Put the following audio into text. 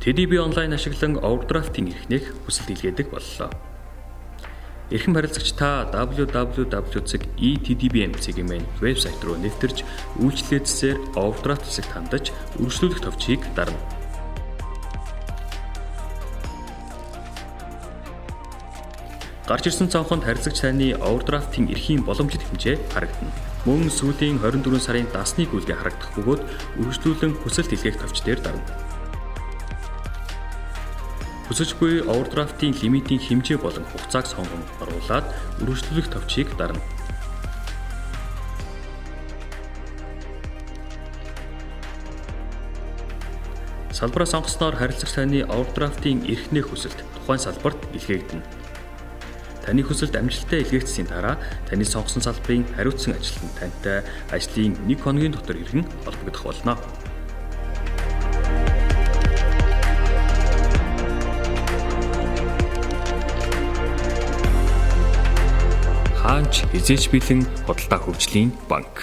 ТДБ онлайн ашиглан овердрафтын эрх нээх хүсэлт илгээдэг боллоо. Эрхэм харилцагч та www.etdbm.cg-ийн вебсайт руу нэвтэрч үйлчлэлээ цэсээр овердрафт хэсэгт хандаж үргэлжлүүлэх товчийг дарна. Гарч ирсэн цонхонд харилцагч таны овердрафтын эрхийн боломжит хэмжээ харагдана. Мөн сүүлийн 24 сарын дасны гүйлгээ харагдах бөгөөд үргэлжлүүлэн хүсэлт илгээх товч дээр дарна. Хүсэж буй овердрафтын лимитийн хэмжээ болон хугацааг сонгон оруулаад үргэлжлүүлэх товчийг дарна. Салбараа сонгосноор харилцагч таны овердрафтын эрх нээх хүсэлт тухайн салбарт илгээгдэнэ. Таны хүсэлт амжилттай илгээгдсэний дараа таны сонгосон салбарын хариуцсан ажилтан тантай ажлын 1 хоногийн дотор иргэн холбогдох болно. Хаанч хизээч бэлэн худалдаа хөгжлийн банк.